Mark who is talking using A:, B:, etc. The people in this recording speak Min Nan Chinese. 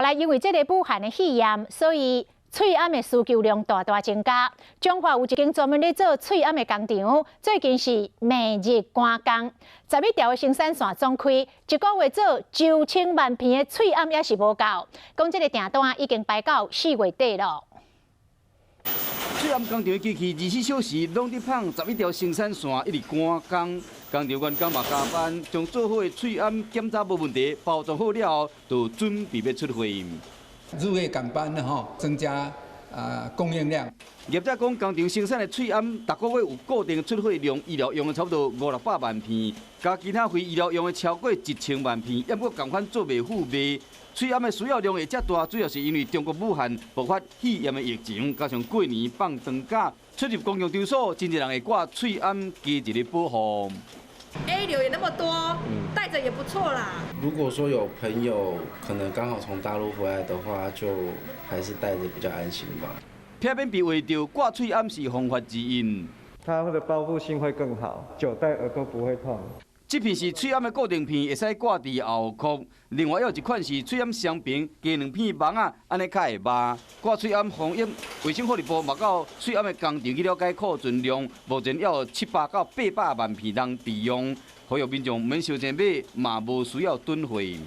A: 來因為這个武漢的肺炎，所以喙罨的需求量大大增加。彰化有一間專門咧做喙罨的工廠，最近是暝日趕工，11條的生產線總開，一個月做9千萬片的喙罨也是無夠。講這个訂單已經排到4月底了。
B: 喙罨工廠的機器24小時攏佇麭，11條生產線一直趕工，工廠員工嘛加班，將做好的喙罨檢查無問題，包裝好了後，就準備欲出貨。
C: 日夜趕班的吼，增加啊供應量。
B: 業者講，工廠生產的喙罨，逐個月有固定出貨量，醫療用的差不多五六百萬片，加其他非醫療用的超過1000萬片，猶閣仝款做袂赴賣。喙罨的需要量會遮大，主要是因為中國武漢爆發肺炎的疫情，加上過年放長假，出入公共場所，真濟人會掛喙罨加一个保護。
D: A 流也那麼多，戴著也不錯啦。
E: 如果說有朋友可能剛好從大陸回來的話，就還是戴著比較安心吧。
B: 避免被畫著掛喙罨是方法之一。
F: 它的包覆性會更好，久戴耳朵不會痛。
B: 這片是喙罨的固定片，會使掛佇後殼。另外，有一款是喙罨雙邊加兩片網仔，按呢較會峇。掛喙罨防疫，衛生福利部嘛到喙罨的工廠去了解庫存量，目前猶有700到800萬片通備用，呼籲民眾毋免傷濟買，嘛無需要囤貨。